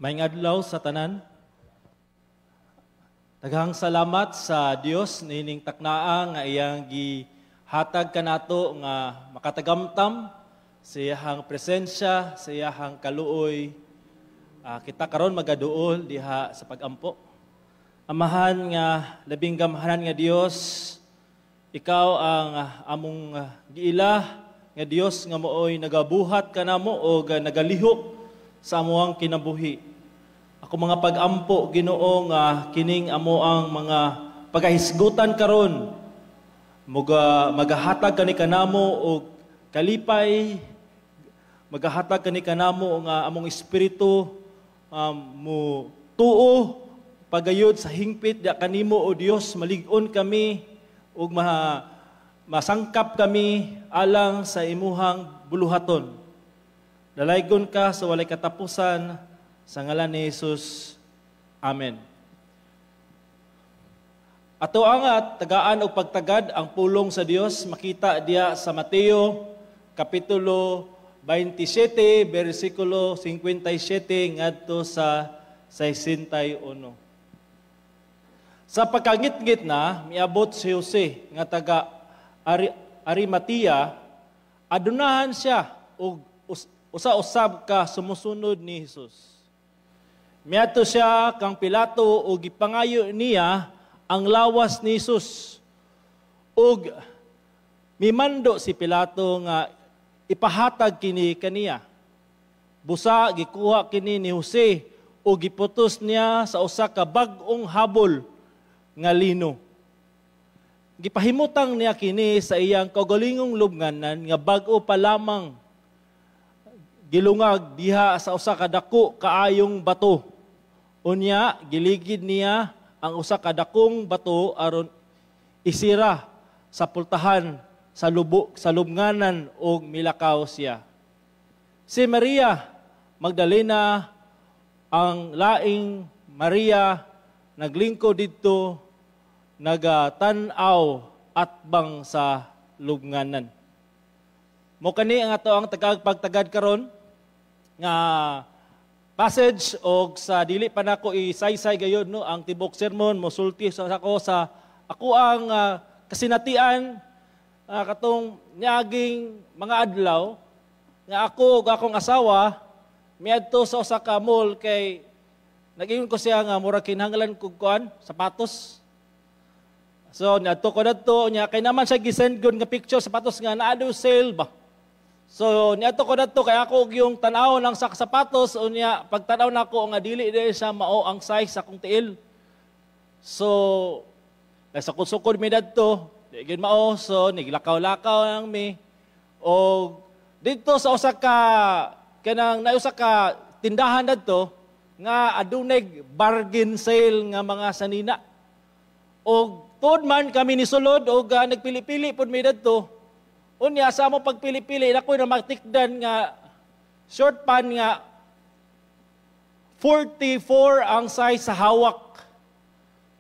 Maayong adlaw sa tanan. Daghang salamat sa Dios niining taknaa nga iyang gihatag kanato nga makatagamtam sa iyang presensya, sa iyang kaluoy. Kita karon magaduol diha sa pagampo. Amahan nga labing gamhanan nga Dios, ikaw ang among giila nga Dios nga mooy nagabuhat kanamo o nagalihok sa amoang kinabuhi. Ako mga pagampo, Ginoo, nga kining amo ang mga pagahisgutan karon muga magahatag kani kanamo og kalipay, magahatag kani kanamo nga among espiritu mo tuo pagayod sa hingpit diha kanimo, o Dios. Malig-on kami ug masangkap kami alang sa imuhang buluhaton. Dalaygon ka sa walay katapusan sa ngalan ni Jesus. Amen. Ato ang tagaan og pagtagad ang pulong sa Dios, makita diya sa Mateo kapitulo 27 bersikulo 57 ngadto sa 61. Sa pagkangitngit na, miabot si Jose nga taga Arimatea, adunahan siya og usa-usab ka sumusunod ni Jesus. Miadto siya kang Pilato ug gipangayo niya ang lawas ni Jesus. Ug mimando si Pilato nga ipahatag kini kaniya. Busa gikuha kini ni Jose ug giputos niya sa usa ka bag-ong habol nga lino. Gipahimutang niya kini sa iyang kaugalingong lubnganan nga bag-o pa lamang gilungag diha sa usa ka dako kaayong bato. Unya giligid niya ang usa ka dakong bato aron isira sa pultahan sa lubnganan ug milakaw siya. Si Maria Magdalena, ang laing Maria, naglingkod didto nagatan-aw atbang sa lubnganan. Mo kani ang ato ang tagag pagtagad karon nga passage, og sa dili pa nako isaysay gayud, no, ang tibok sermon, mosulti sa ako sa ako ang kasinatian katong niaging mga adlaw nga ako ug akong asawa miadto sa usa ka mall kay nag-ingon ko siya nga murag kinahanglan kog kuan, sapatos. So niadto ko dadto niya kay naman siya gisend gud nga picture, sapatos nga naa daw sale ba. So niadto ko dadto kay ako og yung tan-aw ng sa sapatos. Unya pagtan-aw nako nga dili dili siya mao ang size sa akong tiil. So nagsukod-sukod mi dadto, di gyud mao, so niglakaw-lakaw lang mi. Og didto sa usa ka kanang na usa ka tindahan dadto nga adunay bargain sale nga mga sanina. Og tuod man kami nisulod og nagpili-pili pud mi dadto. Unya sa amo pagpili-pili, ako na matikdan nga short pan nga 44 ang size sa hawak.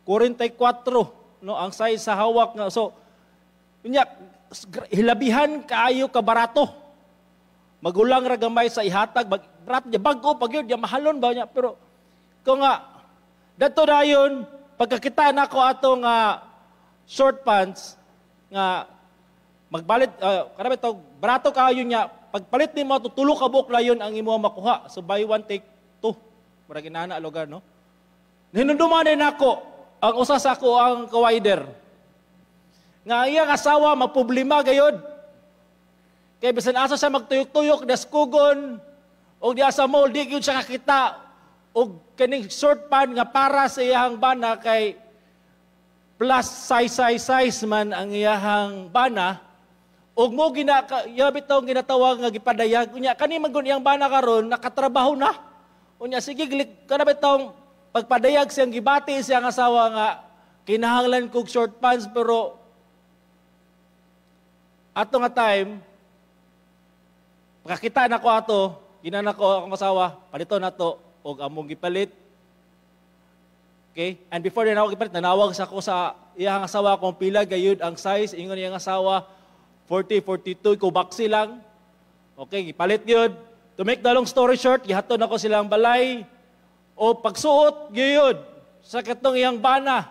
44, no, ang size sa hawak nga. So unya hilabihan kaayo ka barato. Magulang ra gamay sa ihatag, barato niya, bag-o pag yun, mahalon ba niya, pero ko nga dadto dayon pagkakita nako ato nga short pants nga magbalit karabe to barato kaayo niya, pagpalit nimo ato, tulo ka buok layon ang imo makuha. So buy one take two, murag inana lugar, no. Hinumduman din nako ang usa sa ako ang kawider nga iyang asawa maproblema gayod kay bisan asa siya magtuyok-tuyok daskugon og diha sa mall, di gyud siya kakita og kaning short pan nga para sa iyang bana kay plus size size size man ang iyang bana. Og mo gina iya bitaw ginatawag nga gipadayag. Unya kani man gun iyang bana karon nakatrabaho na. Unya sige kana bitaw pagpadayag siyang gibati siyang asawa nga kinahanglan kog short pants, pero ato nga time pagkakita nako ato, ginana ko akong asawa, palito nato, og among gipalit. Okay? And before na ako gipalit, nanawag sa ko sa iyang asawa kung pila gayud ang size. Ingon iyang asawa, 40, 42, ko baksi lang. Okay, gipalit yun. To make the long story short, gihatod nako silang balay. O pagsuot gyud sa katong iyang bana.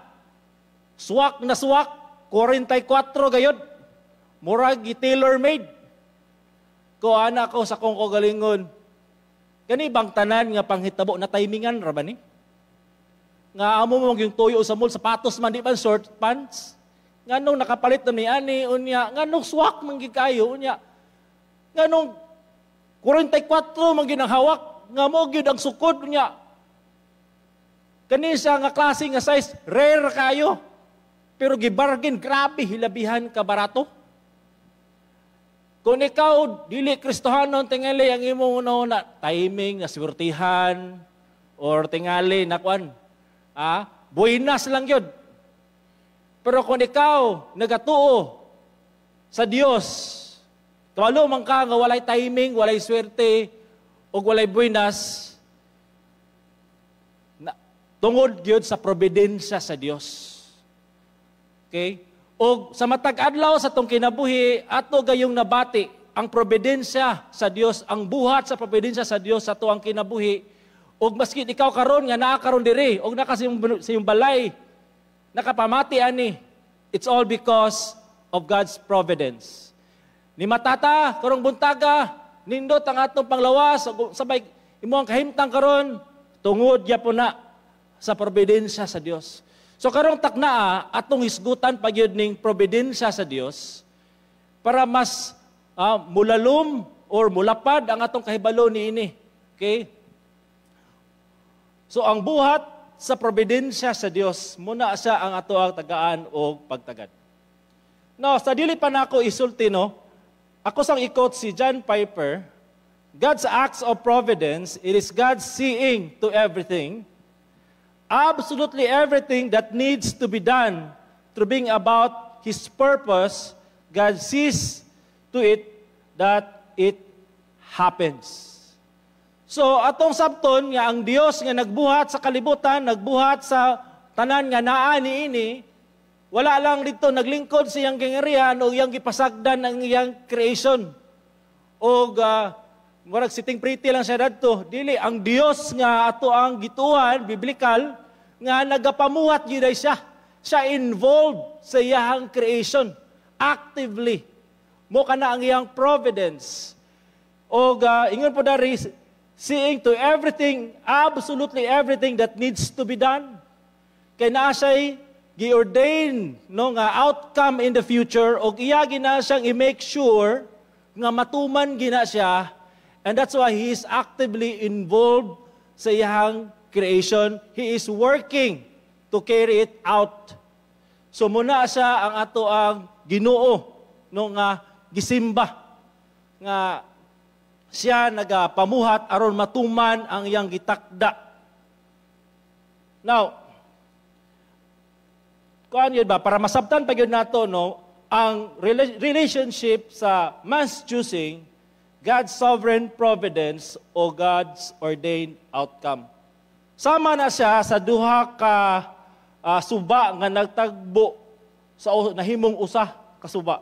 Swak na swak, 44 gayod. Murag tailor made. Ko ana ko sa kong kaugalingon. Kani bang tanan nga panghitabo na timingan ra ba ni? Nga amo mo yung tuyo sa mall, sapatos man, di ba short pants? Nganong nakapalit na ni ani unya, nganong swak man gid kayo unya? Nganong 44 man gid ang hawak nga mo gyud ang sukod unya? Kani siya nga klase nga size, rare kayo. Pero gibargain, grabe, hilabihan ka barato. Kung ikaw, dili Kristohanon, tingali ang imong una, timing, naswertihan, or tingali, nakuan, buenas lang yun. Pero kung ikaw, nagatuo sa Dios, kabalo man ka nga walay timing, walay swerte, o walay buenas, na, tungod gyud sa providensya sa Dios. Okay? O sa matag adlaw sa tong kinabuhi, ato gayong nabati ang providensya sa Dios, ang buhat sa providensya sa Dios sa tuang kinabuhi. Og maski ikaw karon nga naa karon diri, og naka sa iyong balay, nakapamati ani, it's all because of God's providence. Ni matata karong buntaga, nindot ang atong panglawas, sabay imo ang kahimtang karon, tungod gyapon na sa providensya sa Dios. So karong taknaa, atong hisgutan pagyud ning providensya sa Dios para mas mulalom or mulapad ang atong kahibalo niini. Okay? So ang buhat sa providensya sa Dios, muna siya ang ato ang tagaan o pagtagad. Now, sa dili pa nako isulti, no, ako sang i-quote si John Piper, "God's acts of providence, it is God seeing to everything, absolutely everything that needs to be done to bring about His purpose. God sees to it that it happens." So, atong sabton nga ang Dios nga nagbuhat sa kalibutan, nagbuhat sa tanan nga naa niini, wala lang dito naglingkod sa iyang gingarihan o iyang gipasagdan ang iyang creation. O murag sitting pretty lang siya dadto. Dili, ang Dios nga ato ang gituan biblical nga nagapamuhat gyud siya. Siya involved sa iyang creation actively. Mo kana ang iyang providence. O ingon po dari, seeing to everything, absolutely everything that needs to be done. Kay naa siya'y gi-ordain, no, nga outcome in the future og iya gina siyang i-make sure nga matuman gina siya, and that's why he is actively involved sa iyang creation. He is working to carry it out. So muna siya ang ato ang Ginoo, no, nga gisimba nga siya nagapamuhat aron matuman ang iyang gitakda. Now, kuan yun ba, para masabtan pa yun nato, no, ang relationship sa man's choosing, God's sovereign providence o God's ordained outcome. Sama na siya sa duha ka suba nga nagtagbo sa nahimong usa ka suba.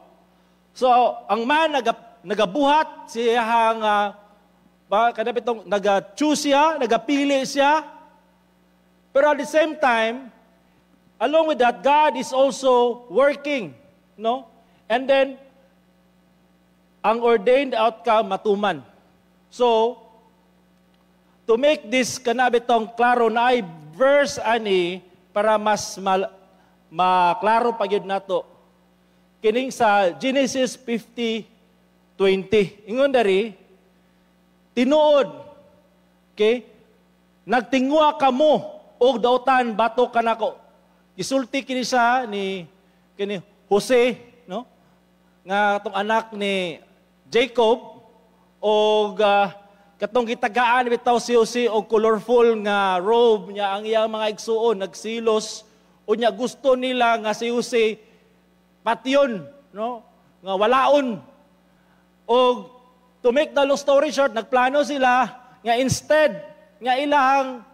So, ang man nagabuhat siya nga ba kada bitong naga-choose siya, nagapili siya. Pero at the same time, along with that, God is also working, no? And then ang ordained outcome matuman. So, to make this kana bitong klaro, na ay verse ani para mas maklaro pa gyud nato. Kining sa Genesis 50:20. Ingon dari, "Tinuod, okay? Nagtingwa kamo og dautan batok kanako." Gisulti kini siya ni kini Jose, no? Nga atong anak ni Jacob og katong gitagaan bitaw si Jose og colorful nga robe niya, ang iyang mga igsuon nagsilos unya gusto nila nga si Jose patyon, no? Nga walaon. Og to make the long story short, nagplano sila nga instead nga ilang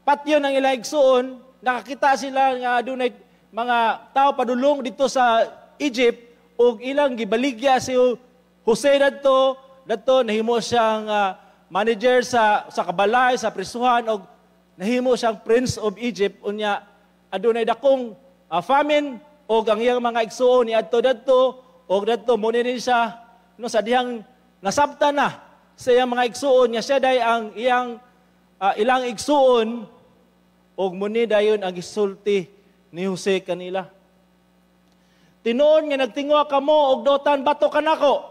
patyon ang ilang igsuon, nakakita sila nga adunay mga tao padulong dito sa Egypt ug ilang gibaligya si Jose dadto. Nahimo siyang manager sa kabalay sa prisuhan og nahimo siyang Prince of Egypt. Unya adunay dakong famine og ang iyang mga igsuon niadto dadto og dadto mo ni siya, no, sa dihang nasabta na sa iyang mga igsuon nga siya day ang iyang ilang igsuon, og muni dayon ang gisulti ni Jose kanila. "Tinuod nga nagtinguha kamo og dautan batok kanako.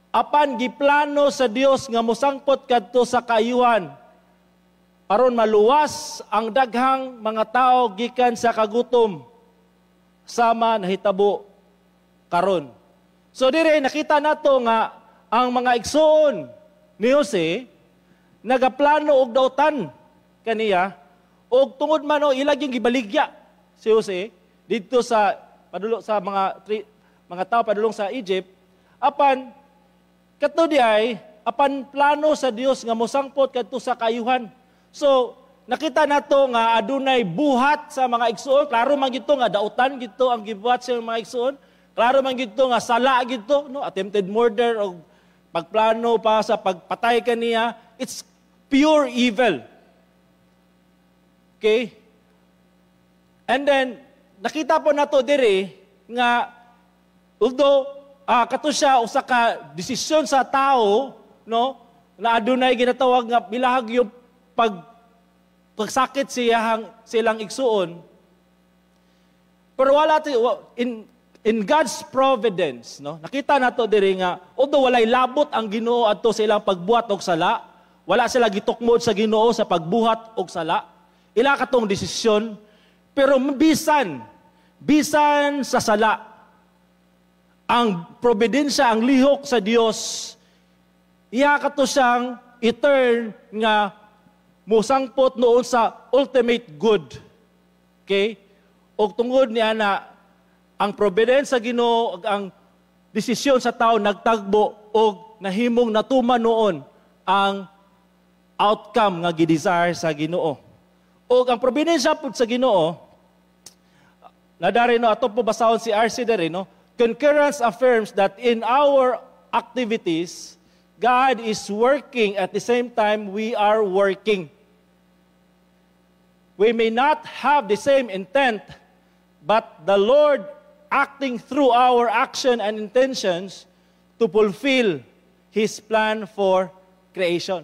Apan giplano sa Dios nga mosangpot kadto sa kaayuhan aron maluwas ang daghang mga tao gikan sa kagutom, sama nahitabo karon." So dire nakita nato nga ang mga igsuon ni Jose nagaplano og dautan kaniya, og tungod man o ilag yung gibaligya si Jose didto sa padulo sa mga tao padulong sa Egypt. Apan kato di ay apan plano sa Dios nga mosangpot kadto sa kaayuhan. So nakita nato nga adunay buhat sa mga igsuon. Klaro man gito nga dautan gito ang gibuhat sa mga igsuon. Klaro man gito nga sala gito, no, attempted murder o pagplano pa sa pagpatay kaniya. It's pure evil. Okay? And then nakita po nato diri nga although kato siya usa ka desisyon sa tao, no, na adunay ginatawag nga bilahag yung pagsakit siyahang silang igsuon, pero wala ti in God's providence, no, nakita nato diri nga although walay labot ang Ginoo adto sa ilang pagbuhat og sala, wala sila gitukmod sa Ginoo sa pagbuhat og sala, ila katong desisyon. Pero bisan bisan sa sala, ang providensya, ang lihok sa Dios, iya kato siyang i-turn nga musangpot noon sa ultimate good. Okay? Og tungod niya na ang providence sa Ginoo ug ang desisyon sa tao nagtagbo og nahimong natuman noon ang outcome nga gi-desire sa Ginoo. Og ang providensya pud sa Ginoo na dari, no, ato po basahon si RC dari, no. Concurrence affirms that in our activities, God is working at the same time we are working. We may not have the same intent, but the Lord acting through our action and intentions to fulfill His plan for creation.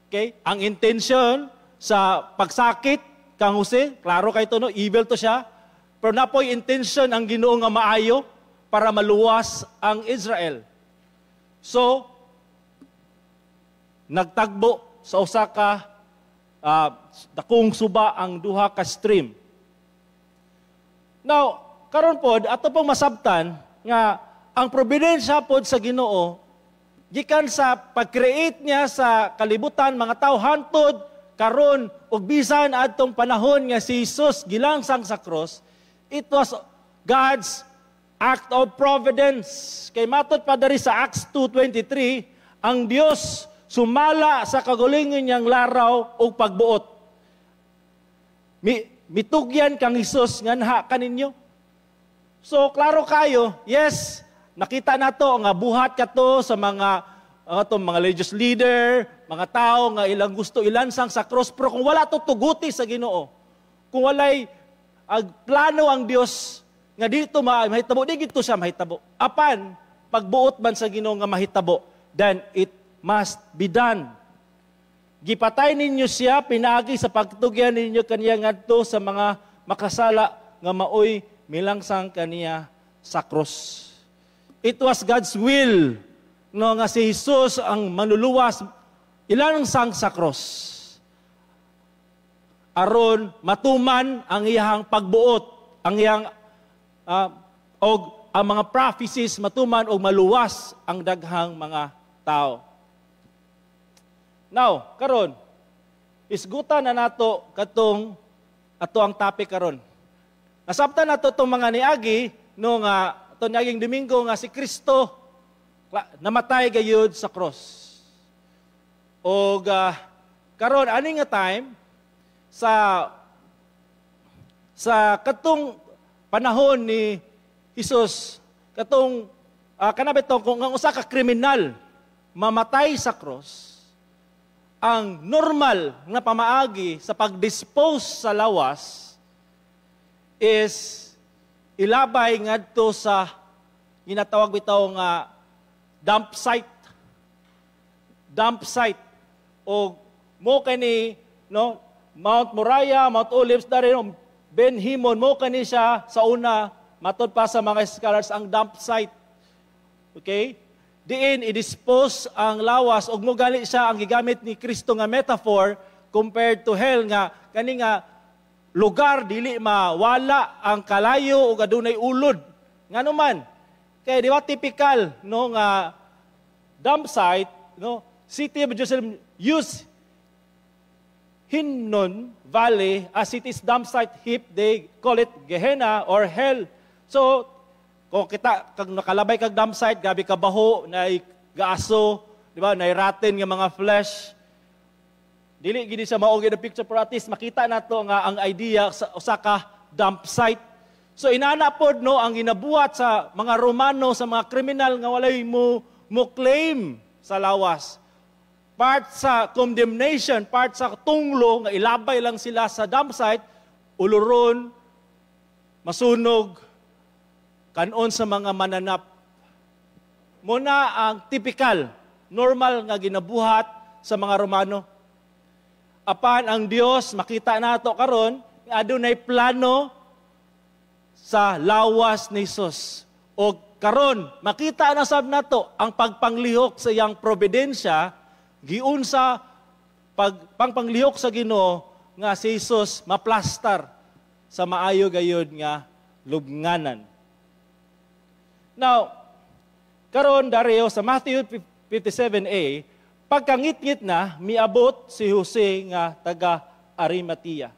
Okay? Ang intention sa pagsakit kang Jose, klaro kay to, no, evil to siya. Pero napoy intention ang Ginoo nga maayo para maluwas ang Israel. So, nagtagbo sa usa ka dakong suba ang duha ka stream. Now, karon pod ato pong masabtan nga ang providensya pod sa Ginoo gikan sa pag-create niya sa kalibutan, mga tao, hantod karon ug bisan adtong panahon nga si Jesus gilangsang sa cross, it was God's act of providence. Kay matod pa diri sa Acts 2:23, ang Dios sumala sa kaugalingon niyang laraw ug pagbuot. Mitugyan kang Hesus nganha kaninyo. So klaro kayo, yes, nakita nato nga buhat kato sa mga atong mga religious leader, mga tao nga ilang gusto ilansang sa cross, pero kung wala to tuguti sa Ginoo, kung walay ag plano ang Dios nga dito mahitabo, di gito siya mahitabo. Apan pagbuot man sa Ginoo nga mahitabo, then it must be done. Gipatay ninyo siya pinaagi sa pagtugyan ninyo kaniya ngadto sa mga makasala nga maoy milangsang kaniya sa cross. It was God's will, no, nga si Jesus ang manluluwas ilangsang sa cross, aron matuman ang iyang pagbuot, ang iyang og ang mga prophecies matuman og maluwas ang daghang mga tao. Now, karon isgutan na nato katong ato ang topic karon. Nasabtan nato tong mga niagi, no, nga ato niaging Domingo nga si Kristo namatay gayud sa cross. Og karon ani nga time sa katong panahon ni Jesus, katong kana bitaw kung ang usa ka kriminal mamatay sa cross, ang normal nga pamaagi sa pag-dispose sa lawas is ilabay ngadto sa ginatawag bitaw nga dump site. Dump site. O mo kani, no, Mount Moriah, Mount Olives, dari no, Ben Himon, mo kani siya sa una, matod pa sa mga scholars, ang dump site. Okay? Diin i-dispose ang lawas ug mo gali siya ang gigamit ni Kristo nga metaphor compared to hell, nga kani nga lugar dili mawala ang kalayo ug adunay ulod. Ngano man? Kay di ba typical, no, nga dump site, no, city of Jerusalem use Hinnon Valley as city's dump site heap. They call it Gehenna or hell. So kung kita kag nakalabay kag dump site, grabe ka baho, nay gaaso, di ba? Nay rotten nga mga flesh. Dili gini siya mao gid picture, pero at least makita nato nga ang idea sa usa ka dump site. So inana pod, no, ang ginabuhat sa mga Romano sa mga kriminal nga walay mo claim sa lawas. Part sa condemnation, part sa tunglo nga ilabay lang sila sa dump site, uluron, masunog, kanon sa mga mananap. Muna ang typical, normal nga ginabuhat sa mga Romano. Apan ang Dios, makita nato karon, adunay plano sa lawas ni Jesus. O karon, makita na sab nato ang pagpanglihok sa iyang providensya, giunsa pag pangpanglihok sa Ginoo nga si Jesus maplastar sa maayo gayud nga lubnganan. Now, karon Dario sa Matthew 57a, pagkangitngit na, miabot si Jose nga taga Arimatea.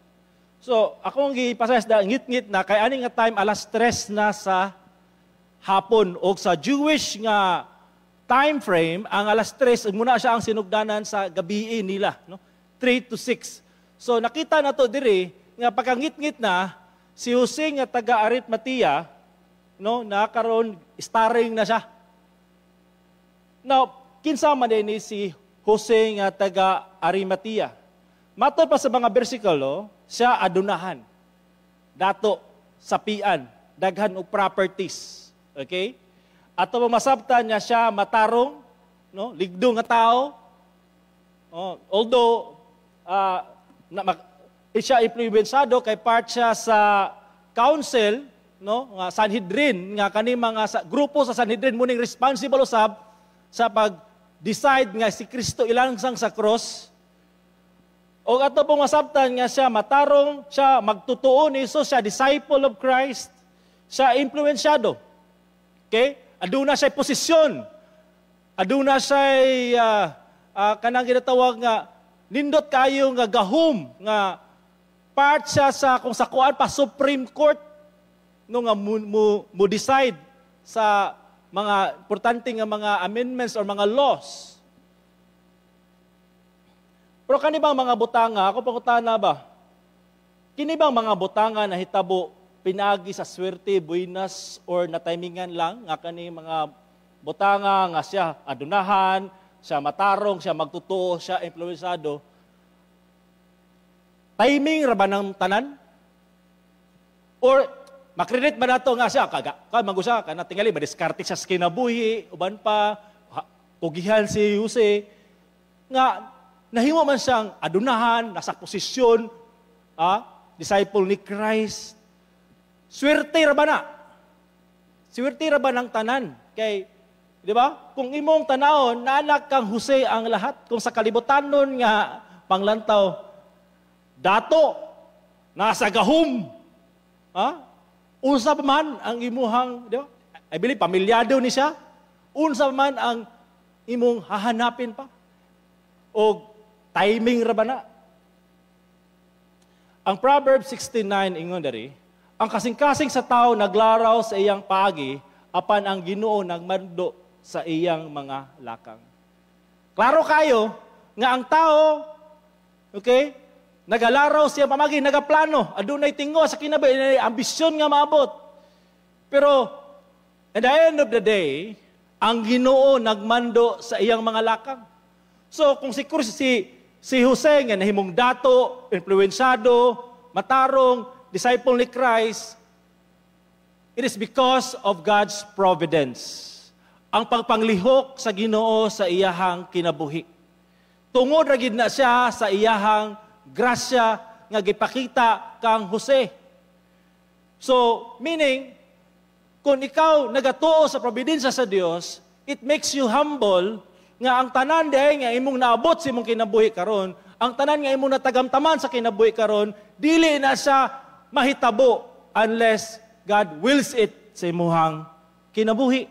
So, akong gipasayas da ngitngit na kay ani nga time alas 3 na sa hapon, og sa Jewish nga time frame ang alas 3 muna siya ang sinugdanan sa gabii nila, no, 3 to 6. So nakita na to diri nga pagkangitngit na si Jose nga taga Arimatea, no, nakaron starring na siya. Now, kinsa man ni si Jose nga taga Arimatea? Matod pa sa mga bersikulo, siya adunahan, dato, sapian, daghan og properties. Okay? Ato masabtan niya siya matarong, no, ligdo nga tao. Oh, although siya impluwensado kay part siya sa council, no, nga Sanhedrin, nga kani mga sa, grupo sa Sanhedrin muning responsible usab sa pag-decide nga si Kristo ilangsang sa cross. O ato pong masabtan nga siya matarong, siya magtutuo ni Jesus, siya disciple of Christ, siya impluensyado. Okay? Aduna siya posisyon. Aduna siya kanang ginatawag nga nindot kayo nga gahom nga part siya sa kung sa kuan pa Supreme Court, no, nga mo decide sa mga importante nga mga amendments or mga laws. Pero kani bang mga butanga, ako pangutana ba? Kini bang mga butanga na hitabo pinagi sa swerte, buinas, or na timingan lang nga kani mga butanga nga siya adunahan, siya matarong, siya magtutuo, siya impluwensado? Timing ra ba ng tanan? Or makredit ba nato nga siya kaga ka magusa kana tingali madiskarte siya sa kinabuhi, uban pa kugihan si Jose nga nahimo man siyang adunahan, nasa posisyon, disciple ni Christ? Swerte ra ba na? Swerte ra ba ng tanan? Kay, di ba? Kung imong tanawon, naanak kang Jose ang lahat. Kung sa kalibutan nun nga panglantaw, dato, nasa gahum. Ha? Unsa pa man ang imuhang, di ba? I believe, pamilyado ni siya. Unsa pa man ang imong hahanapin pa? O timing ra ba na? Ang Proverbs 69 ingon diri, ang kasing-kasing sa tao naglaraw sa iyang paagi, apan ang Ginoo nagmando sa iyang mga lakang. Klaro kayo nga ang tao, okay, nagalaraw siya pamagi, nagaplano, adunay tingo sa kinabuhi, ambisyon nga maabot. Pero at the end of the day, Ang Ginoo nagmando sa iyang mga lakang. So kung si Jose nga nahimong dato, influensyado, matarong, disciple ni Christ, it is because of God's providence. Ang pagpanglihok sa Ginoo sa iyahang kinabuhi. Tungod ra gid na siya sa iyahang grasya nga gipakita kang Jose. So, meaning, kung ikaw nagatuo sa providensya sa Dios, it makes you humble nga ang tanan diay nga imong naabot sa imong kinabuhi karon, ang tanan nga imong natagamtaman sa kinabuhi karon, dili na siya mahitabo unless God wills it sa imuhang kinabuhi.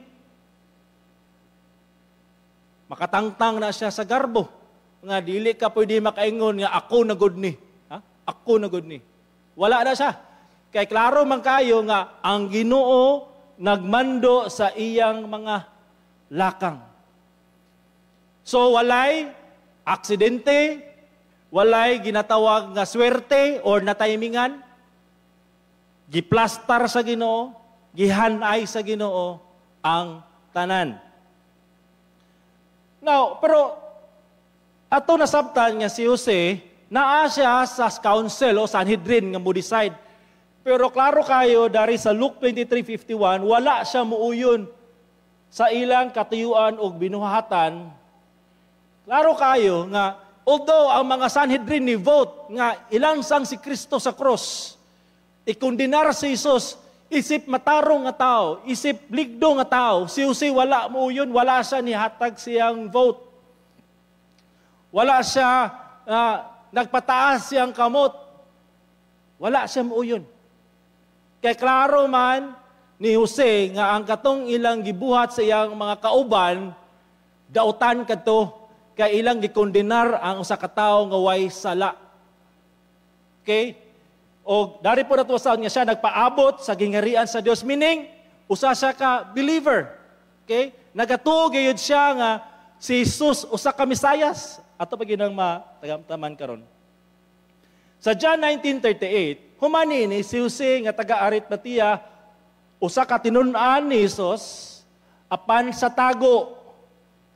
Makatangtang na siya sa garbo nga dili ka pwede makaingon nga ako na gud ni. Ha? Ako na gud ni. Wala na siya. Kay klaro man kayo nga ang Ginoo nagmando sa iyang mga lakang. So walay aksidente, walay ginatawag nga swerte or nataymingan. Giplastar sa Ginoo, gihanay sa Ginoo ang tanan. Now, pero ato nasabtan nga si Jose, naa siya sa council o Sanhedrin nga mo decide. Pero klaro kayo, dari sa Luke 23:51, wala siya muuyon sa ilang katuyuan og binuhatan. Klaro kayo nga, although ang mga Sanhedrin ni vote nga ilansang si Kristo sa cross, ikondenar si Jesus, isip matarong nga tao, isip ligdo nga tao, si Jose wala muuyon, wala siya nihatag siyang vote. Wala siya nagpataas siyang kamot. Wala siya muuyon. Kay klaro man ni Jose nga ang katong ilang gibuhat sa iyang mga kauban, dautan kadto kay ilang gikondenar ang usa ka tawo nga way sala. Okay? O dari po nato sa nga siya nagpaabot sa gingarian sa Dios, meaning usa siya ka believer. Okay? Nagatuo gayud siya nga si Jesus usa ka Mesayas. Ato pa ginang matagamtaman karon. Sa John 19:38, humani ni si Jose nga taga Arimatea, usa ka tinun-an ni Jesus apan sa tago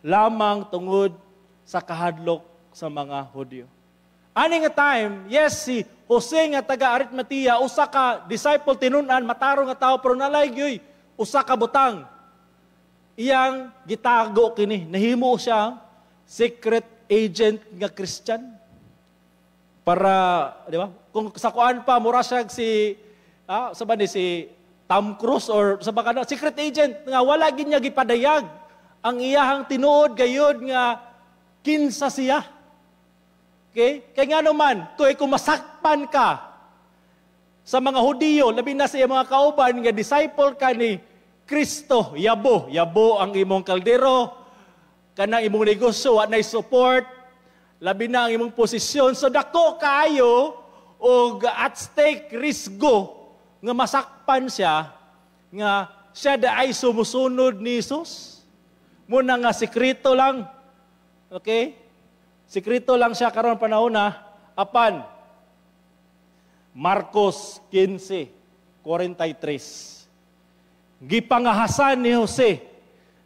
lamang tungod sa kahadlok sa mga Hudyo. Ani nga time, yes, si Jose nga taga Arimatea, usa ka disciple, tinun-an, matarong nga tao, pero nalay gyud usa ka butang. Iyang gitago kini, nahimo siya secret agent nga Christian. Para, di ba? Kung sa kuan pa, mura siya si, sa ba ni, si Tom Cruise or sa baka na, secret agent nga wala gid niya gipadayag ang iyahang tinuod gayud nga kinsa siya. Okay? Kaya nga naman, kung masakpan ka sa mga Hudiyo, labi na sa iyang mga kauban, nga disciple ka ni Kristo, yabo, yabo ang imong kaldero, kanang imong negosyo, wa nay support, labi na ang imong posisyon. So dako kaayo og at stake risgo nga masakpan siya, nga siya da ay sumusunod ni Jesus. Muna nga sekreto lang. Okay? Sekreto lang siya karon panahon na apan Marcos 15:43. Gipangahasan ni Jose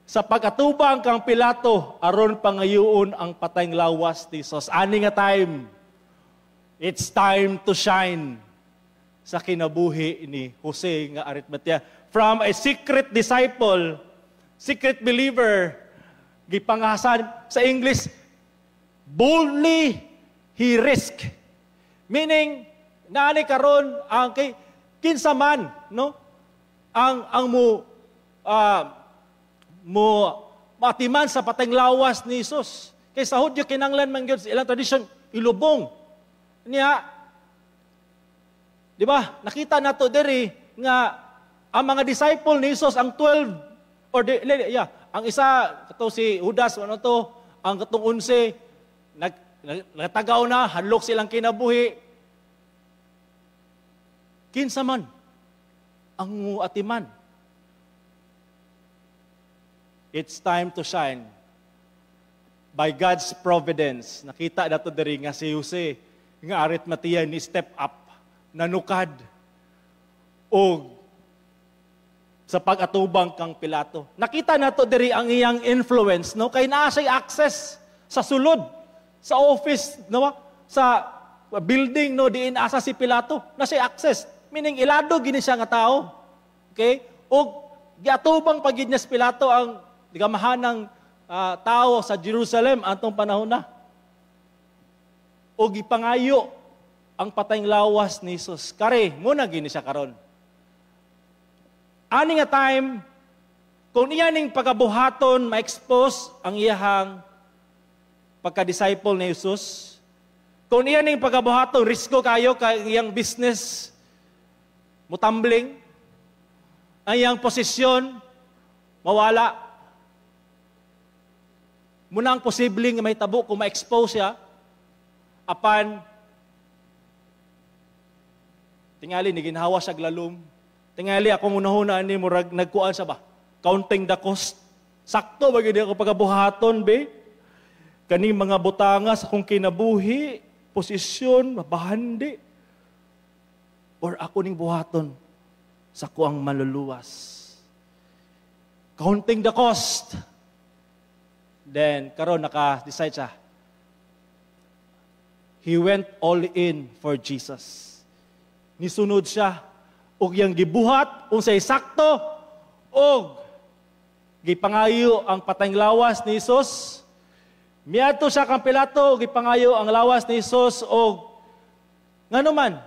sa pag-atubang kang Pilato aron pangayoon ang patayng lawas ni Jesus. Ani nga time, it's time to shine sa kinabuhi ni Jose nga Arimatea. From a secret disciple, secret believer, gipangahasan sa English, boldly he risk. Meaning, naani karon ang kay kinsa man, no? Ang mo matiman sa patayng lawas ni Jesus. Kay sa Hudyo kinanglan man gyud sa ilang tradisyon ilubong. Niya, di ba? Nakita nato diri nga ang mga disciple ni Jesus, ang 12 or di, yeah, ang isa kato si Judas, ano to, ang katong 11 nagtagaw na, hadlok silang kinabuhi. Kinsa man ang atiman. It's time to shine. By God's providence, nakita nato diri nga si Jose nga Arimatea ni step up, nanukad og Sa pag-atubang kang Pilato. Nakita nato diri ang iyang influence, no? Kay naa siya'y access sa sulod, sa office, no? Sa building, no, diin asa si Pilato, na siya'y access. Meaning ilado gini siya nga tao. Okay? Og giatubang pa gid niya si Pilato, ang gamahanang tao sa Jerusalem antong panahon na. Og gipangayo ang patayng lawas ni Jesus. Kare, muna gini siya karon. Ani nga time, kung iya ning pagabuhaton, ma-expose ang iyahang pagka-disciple ni Jesus. Kung iya ning pagabuhaton, risko kayo kay iyang business mutambling, ang iyang posisyon mawala. Muna ang posibleng nga mahitabo kung ma-expose siya, apan tingali ni ginhawa siya lalom. Tingali akong unahuna ni murag nagkuan sa ba? Counting the cost. Sakto ba gid ako pagabuhaton be? Kaning mga butanga sa akong kinabuhi, posisyon, mabahandi. Or ako ning buhaton sa kuang maluluwas. Counting the cost. Then, karon naka-decide siya. He went all in for Jesus. Nisunod siya og iyang gibuhat unsay sakto og gipangayo ang patayng lawas ni Jesus. Miadto siya kang Pilato og gipangayo ang lawas ni Jesus. Og ngano man,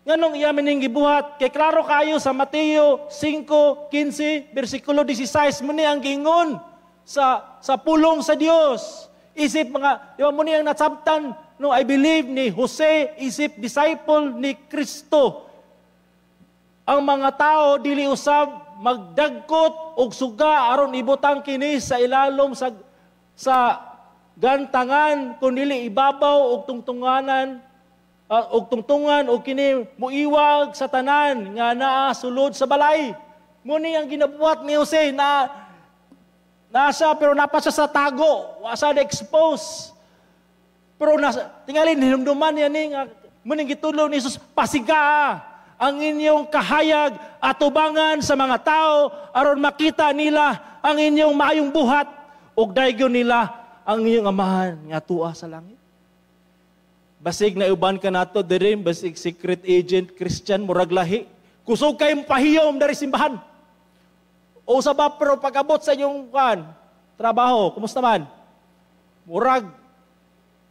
nganong iya maning gibuhat? Kay klaro kayo sa Mateo 5:15 bersikulo 16, mo ni ang giingon sa pulong sa Dios. Isip mga, di ba, mo ni ang nasabtan, no, I believe, ni Jose isip disciple ni Kristo. Ang mga tao dili usab magdagkot og suga aron ibutang kini sa ilalom sa gantangan, kun dili ibabaw og tungtunganan og tungtungan og kini muiwag sa tanan nga naa sulod sa balay. Mo ni ang ginabuhat ni Jose na nasa pero napa siya sa tago, wa sa expose. Pero nasa, tingali hinumduman niya ni nga mo ning gitudlo ni Jesus, pasiga ang inyong kahayag atubangan sa mga tao aron makita nila ang inyong maayong buhat ug daygon nila ang inyong Amahan nga tuwa sa langit. Basig na uban ka nato diri, basig secret agent Christian, murag lahi. Kusog kay pahiyom dari simbahan. O sa ba, pero pag-abot sa inyong kan, trabaho, kumusta man? Murag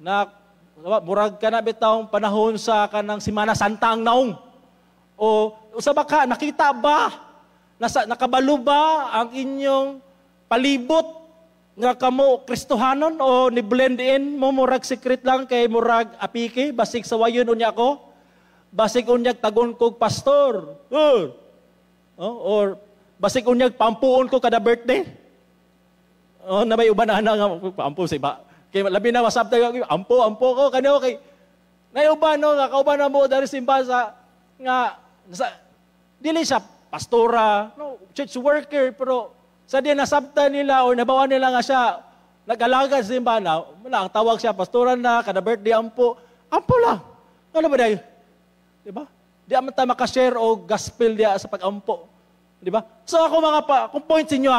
na murag ka na bitawng panahon sa kanang Simana Santa ang naong. O usa ba ka, nakita ba, nasa, nakabalo ba ang inyong palibot nga kamo Kristohanon o ni blend in mo, murag secret lang kay murag apiki, basig sawayon unya ko, basig unyag tagon kog pastor, or basig unyag pampuon ko kada birthday. Oh, na may uban na nga pampo sa iba. Kay labi na wasap tayo, ampo ampo ko kanyo kay nayuban, no, nga kauban na mo dari simba sa nga sa, dili siya pastora, no, church worker, pero sa di nasabta nila o nabawan nila nga siya nag-alaga sa simbahan na, wala, ang tawag siya, pastora na, kada birthday, ampo, ampo lang. Ano ba dahil? Di ba? Di man tayo makashare o gospel diya sa pag-ampo. Di ba? So ako mga pa, kung point sa inyo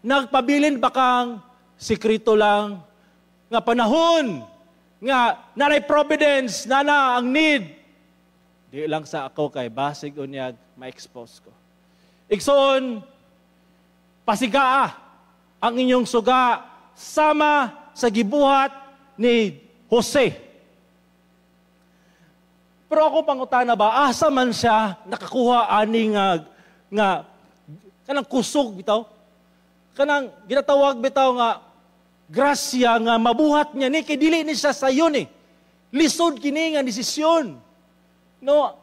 nagpabilin ba kang sikrito lang nga panahon nga nanay providence, nana ang need. Di lang sa ako kay basig unyag ma-expose ko. Igsoon, pasigaa ang inyong suga sama sa gibuhat ni Jose. Pero ako pangutana ba, asa man siya nakakuha ani nga kanang kusog bitaw? Kanang ginatawag bitaw nga grasya nga mabuhat niya ni kay dili ni siya sayon eh. Lisod kini nga desisyon. No,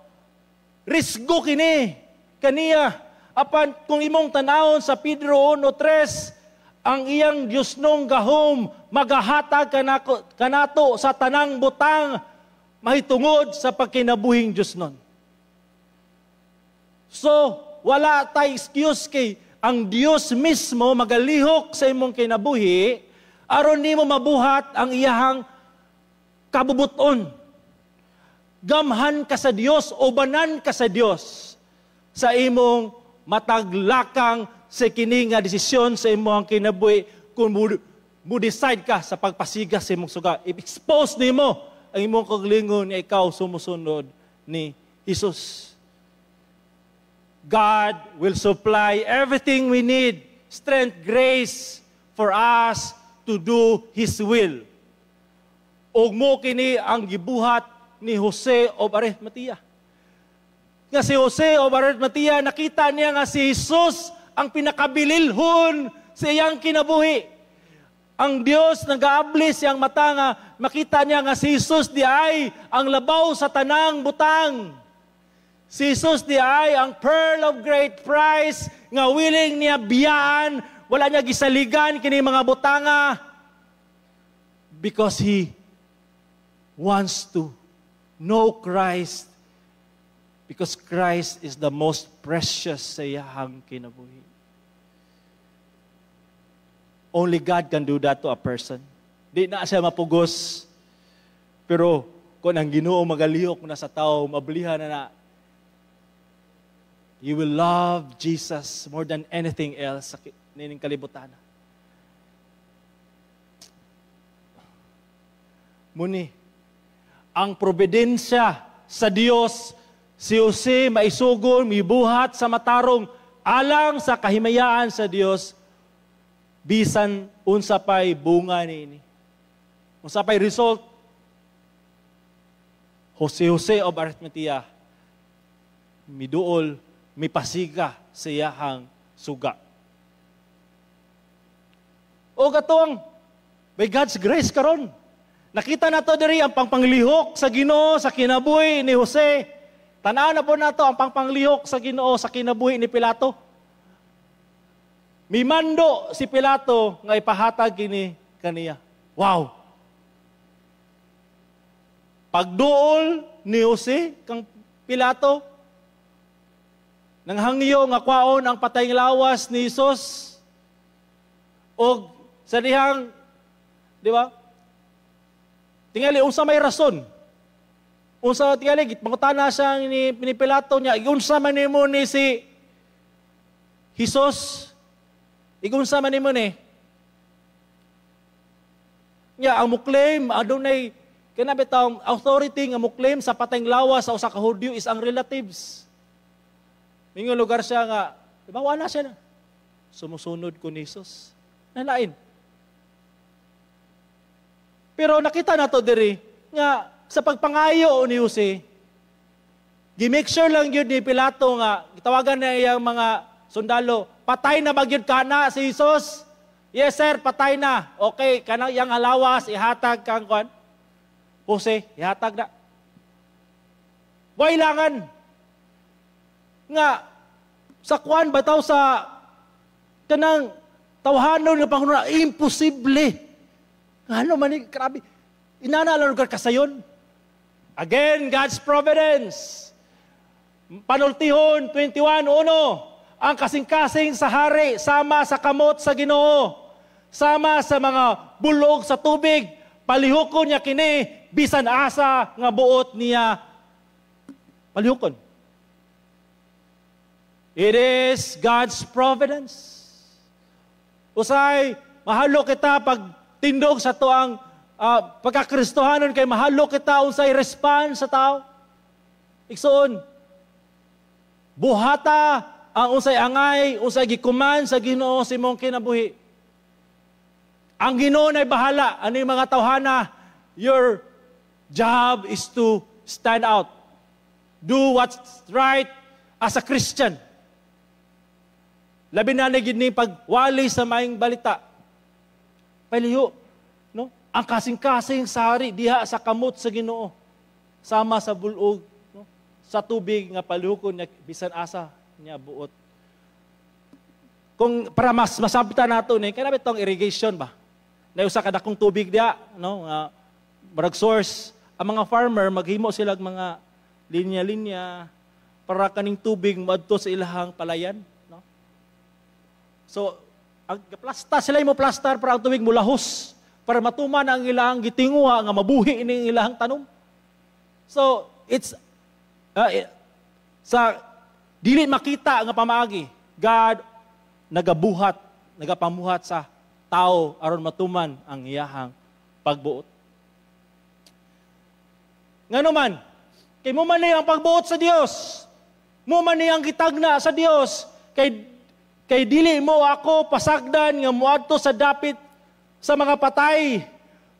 risgo kini kaniya. Apan kung imong tanawon sa Pedro 1:3, ang iyang Diyos nung gahom magahatag kanato sa tanang butang mahitungod sa pagkinabuhing Diyos nun. So, wala tay excuse kay ang Diyos mismo magalihok sa imong kinabuhi aron nimo mabuhat ang iyahang kabubuton. Gamhan ka sa Dios o banan ka sa Dios sa imong Mataglakang sa kini nga desisyon sa imong kinabuhi kung mo decide ka sa pagpasiga sa imong suga. I-expose nimo ang imong kaugalingon nga ikaw sumusunod ni Jesus. God will supply everything we need, strength, grace for us to do His will. Ug mo kini ang gibuhat ni Jose of Arimathea. Nga si Jose of Arimathea, nakita niya nga si Jesus ang pinakabililhon sa iyang kinabuhi. Ang Dios nagaabli siyang mata nga makita niya nga si Jesus di ay ang labaw sa tanang butang. Si Jesus di ay ang pearl of great price nga willing niya biyaan, wala niya gisaligan kini mga butanga because he wants to know Christ, because Christ is the most precious sa iyahang kinabuhi. Only God can do that to a person. Di na siya mapugos. Pero kung ang Ginoo magalihok na sa tao, mablihan na na, you will love Jesus more than anything else sa nining kalibutan. Muni, ang providensya sa Dios, si Jose maisugon, mibuhat sa matarong alang sa kahimayaan sa Dios, bisan unsa pay bunga niini. Unsa pay result? Jose Jose of Arimathea miduol, mipasiga sa iyahang suga. O katong by God's grace karon, nakita nato diri ang pangpanglihok sa Ginoo sa kinabuhi ni Jose. Tan-aw na po nato ang pangpanglihok sa Ginoo sa kinabuhi ni Pilato. Mimando si Pilato nga ipahatag kini kaniya. Wow! Pagduol ni Jose kang Pilato, nanghangyo nga kwaon ang patayng lawas ni Jesus. Og sa dihang, di ba? Tingali, unsa may rason? Unsa tingali, mangutana siya ni Pilato niya, unsa man nimo ni si Jesus? Igunsa man nimo ni? Nya ang mo-claim adunay kana bitawng authority nga mo-claim sa patayng lawas sa usa ka Hudyo is ang relatives. Mingon lugar siya nga, di ba, wala siya na. Sumusunod ko ni Jesus. Nalain. Pero nakita nato diri nga sa pagpangayo ni Jose, gi-make sure lang yun ni Pilato nga gitawagan na iyang mga sundalo, "Patay na ba gyud kana si Jesus?" "Yes sir, patay na." "Okay, kanang iyang halawas ihatag kang kwan. Jose, ihatag na." Wailangan nga sa kwan bataw sa kanang tawhanon nga panghuna, imposible. Ngano man ni, grabe. Inana lang lugar kasayon. Again, God's providence. Panultihon 21:1. Ang kasing-kasing sa hari sama sa kamot sa Ginoo, sama sa mga bulog sa tubig, palihukon niya kini bisan asa nga buot niya palihukon. It is God's providence. Usay, mahalo kita pag tindog sa tuang pagkakristohanon kay mahalo kita unsay response sa tao. Igsoon, buhata ang unsay angay, unsay gikuman sa Ginoo sa imong kinabuhi. Ang Ginoo nay bahala. Ano yung mga tawhana? Your job is to stand out. Do what's right as a Christian. Labi na gid ni pagwali sa maayong balita. Paliho, no? Ang kasing-kasing sa hari diha sa kamot sa Ginoo. Sama sa bulog, no? Sa tubig nga palihukon niya bisan asa niya buot. Kung para mas masabtan nato ni kana bitong irrigation ba? Na usa ka dakong tubig diha, no? Nga murag source. Ang mga farmer maghimo sila og mga linya-linya para kaning tubig moadto sa ilahang palayan, no? So, ang plasta sila mo plastar para ang tubig mulahos para matuman ang ilahang gitinguha nga mabuhi ini ilahang tanom. So, it's sa Dili makita nga pamaagi. God nagabuhat, nagapamuhat sa tao aron matuman ang iyahang pagbuot. Ngano man, kay mo man ang pagbuot sa Dios. Mo man ang gitagna sa Dios kay dili mo ako pasagdan nga moadto sa dapit sa mga patay.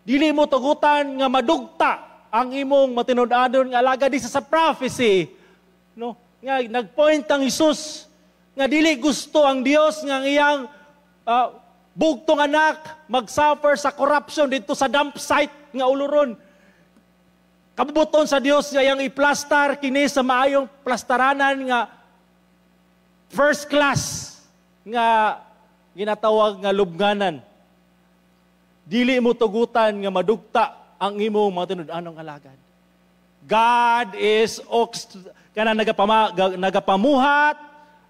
Dili mo tugutan nga madugta ang imong matinud-anon nga alagad. Di sa prophecy, no, nga nagpoint ang Hesus nga dili gusto ang Dios nga ang iyang bugtong anak magsuffer sa corruption dito sa dump site nga uluron. Kabubuton sa Dios nga iyang iplastar kini sa maayong plastaranan nga first class nga ginatawag nga lubnganan. Dili mo tugutan nga madugta ang imong matinud-anong alagad. God is ox kana nagapamuhat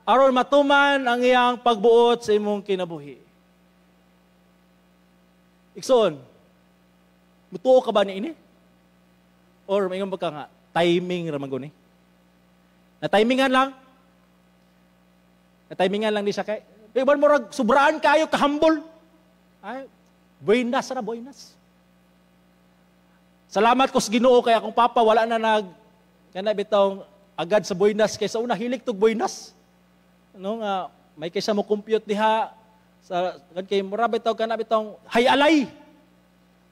aron matuman ang iyang pagbuot sa imong kinabuhi. Igsoon, mutuo ka ba ni ini? Or maingon ba ka nga, timing ra man guni? Na timingan lang. Na timingan lang di siya kay. Iban mo rag sobraan kayo kahambol. Ay, buenas ra, buenas. Salamat ko sa Ginoo kay akong papa wala na nag kana bitawng agad sa buenas, kay sa una hilig tog buenas. No nga may kaysa mo compute diha sa kan kay mura bitaw kana bitawng hay alay.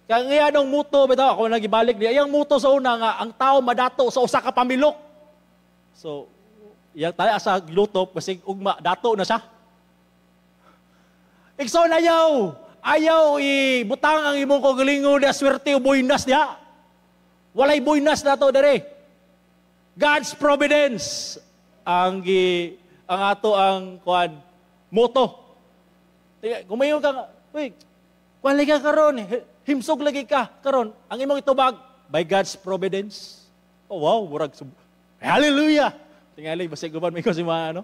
Kaya nga anong muto bitaw ako nagibalik di ayang muto sa una nga ang tao madato sa usa ka pamilok. So iyang tayo sa luto basig ugma dato na siya. Igsoon, ayaw, ayaw ibutang ang imong kaugalingon na swerte o buenas diha. Walay buenas na to dere. God's providence ang ato ang kuan moto. Kung mayon ka, uy, kuan lagi ka karon, himsog lagi ka karon, ang imong itubag by God's providence. Oh wow, murag hallelujah. Tingali basig uban may ko si mga ano.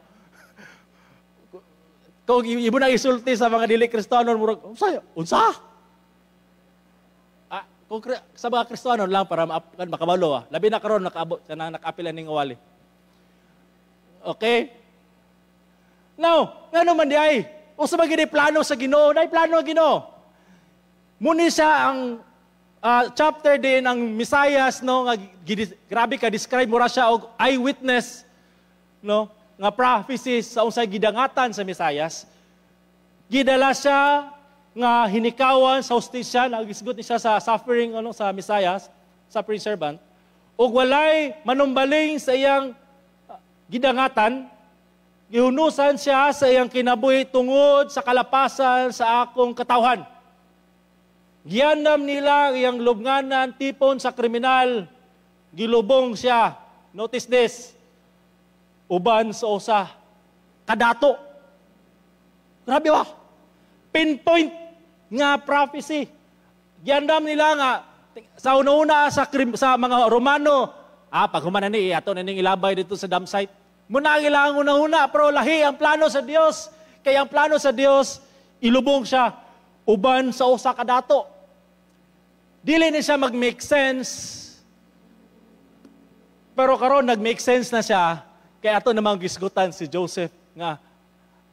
Kung ibo na isulti sa mga dili Kristiyano, murag unsa unsa? Ah, kung sa mga Kristiyano lang para makabalo ah. Labi na karon nakaabot kanang nakaapil ning wali. Okay? Now, ngano man di ay? Usa man gid plano sa Ginoo, nay plano ang Ginoo. Muni siya ang chapter din ang Mesayas, no, nga grabe ka describe, mura siya og eyewitness, no, nga prophecies sa unsay gidangatan sa Mesayas. Gidala siya nga hinikawan sa hustisya, nagisgot ni siya sa suffering ano sa Mesayas, suffering servant. Ug walay manumbaling sa iyang gidangatan, gihunusan siya sa iyang kinabuhi tungod sa kalapasan sa akong katawhan. Gianam nila ang iyang lubnganan, tipon sa kriminal, gilubong siya. Notice this, uban sa usa kadato. Grabe ba? Pinpoint nga prophecy. Giandam nila nga sa una-una sa mga Romano, pag human na ni, ato na ning ilabay dito sa dump site. Muna ang ilang una-una, pero lahi ang plano sa Dios. Kaya ang plano sa Dios, ilubong siya uban sa usa ka dato. Dili ni siya mag-make sense. Pero karon nag-make sense na siya, kaya ato namang gisgutan si Joseph nga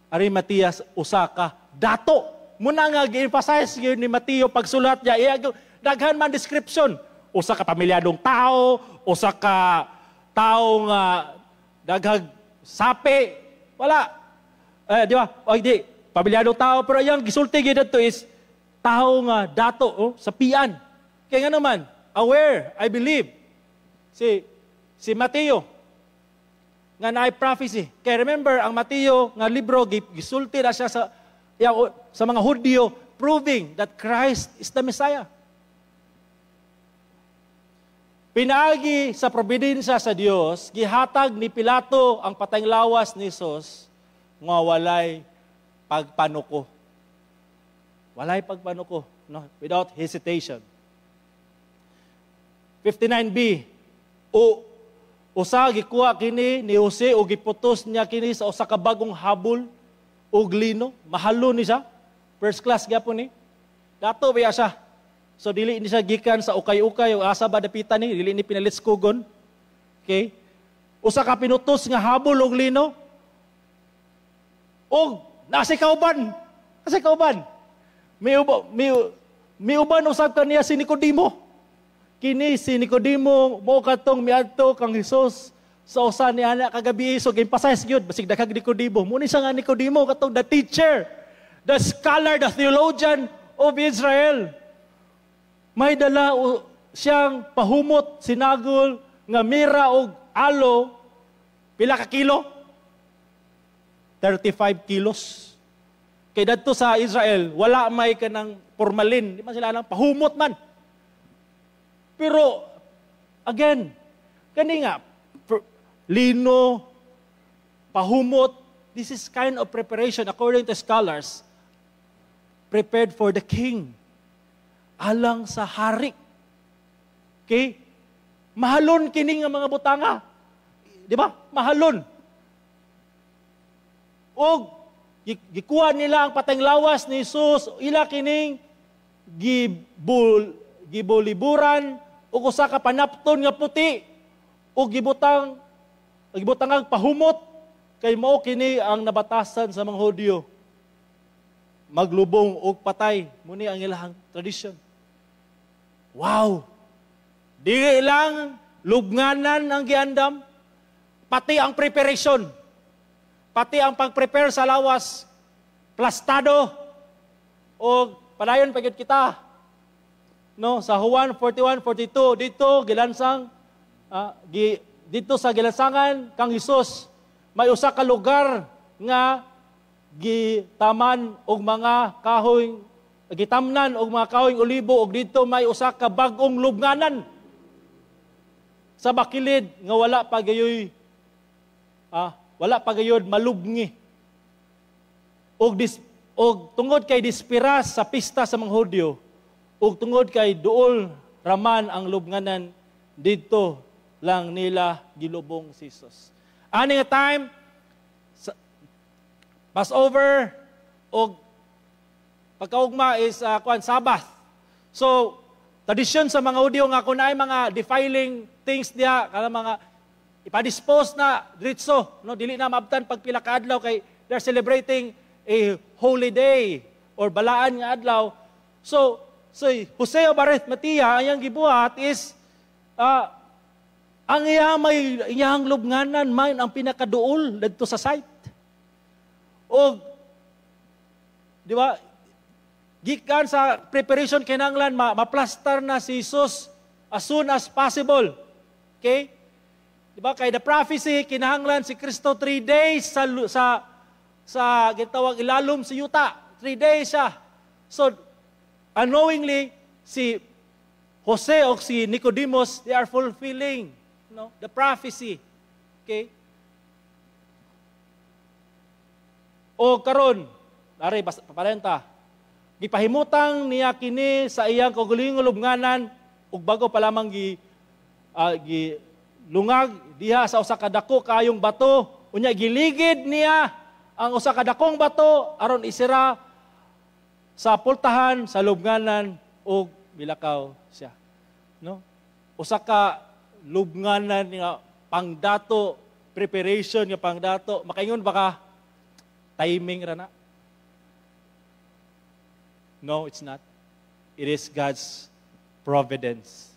Arimateas usa ka dato. Muna nga gi-emphasize gyud ni Mateo pagsulat niya, iya daghan man description. Usa ka pamilyadong tao, usa ka tao nga daghag sapi, wala. Eh, di ba? O di, pamilyadong tao, pero iyang gisulti gyud adto is tao nga dato, oh, sa pian. Kaya nga naman, aware, I believe, si Mateo, nga naay prophecy. Kaya remember, ang Mateo nga libro, gisulti na siya sa mga Hudyo, proving that Christ is the Messiah. Pinaagi sa providensya sa Dios, gihatag ni Pilato ang patayng lawas ni Jesus nga walay pagpanuko. Walay pagpanuko, no? Without hesitation. 59b, o usa gikuha kini ni Jose o giputos niya kini sa usa ka bagong habol og lino, mahalo ni siya. First class gyapon ni. Dato ba siya? So dili ni siya gikan sa ukay-ukay o asa ba dapitan ni, dili ni pinalit kugon. Okay? Usa ka pinutos nga habol og lino. Og nasa kauban. Nasa kauban. May uban usab kaniya si Nicodemo. Kini si Nicodemo mo katong miadto kang Hesus sa usa ni ana kagabi, so gimpasayos gyud basig daghang Nicodemo. Mo ni siya nga Nicodemo katong the teacher, the scholar, the theologian of Israel. May dala siyang pahumot sinagol nga mira og aloe. Pila ka kilo? 35 kilos. Kay dadto sa Israel, wala may kanang formalin, di man sila lang pahumot man. Pero again, kani nga lino, pahumot, this is kind of preparation, according to scholars, prepared for the king. Alang sa hari. Okay? Mahalon kini nga mga butanga. Di ba? Mahalon. Og gikuha nila ang patayng lawas ni Jesus, ila kining gibuliburan og usa ka panapton nga puti ug gibutang pahumot, kay mao kini ang nabatasan sa mga Hudyo maglubong og patay. Muni ang ilahang tradisyon. Wow! Dili lang lubnganan ang giandam, pati ang preparation, pati ang pag-prepare sa lawas, plastado. O padayon pa gyud kita, no, sa Juan 41, 42, dito gilansang dito sa gilansangan kang Hesus, may usa ka lugar nga gitaman og mga kahoy, gitamnan og mga kahoy olibo, og dito may usa ka bag-ong lubnganan sa bakilid nga wala pa gayod malubngi. Og tungod kay dispiras sa pista sa mga Hudyo ug tungod kay duol raman ang lubnganan, didto lang nila gilubong si Jesus. Ani nga time sa Passover og pagkaugma is kuan, Sabbath. So tradisyon sa mga Hudyo nga kung naay mga defiling things diha, kana mga ipa-dispose na diretso, no, dili na maabtan pag pila ka adlaw kay they're celebrating a holy day or balaan nga adlaw. So Jose of Arimathea, ang iyang gibuhat is ang iya may iyang lubnganan may ang pinakaduol didto sa site. Og di ba, gikan sa preparation, kinahanglan ma-plastar na si Jesus as soon as possible. Okay? Di ba, kay the prophecy, kinahanglan si Kristo 3 days sa gitawag ilalom sa yuta. 3 days siya. So unknowingly, si Jose o si Nicodemus, they are fulfilling, no, the prophecy. Okay? O karon, ari basta paparenta. Gipahimutang niya kini sa iyang kaugalingong lubnganan ug bago pa lamang gi lungag diha sa usa ka dako kayong bato. Unya giligid niya ang usa ka dakong bato aron isira sa pultahan sa lubnganan ug milakaw siya, no? Usa ka lubnganan nga pangdato, preparation nga pangdato. Makaingon ba ka timing ra na? No, it's not. It is God's providence.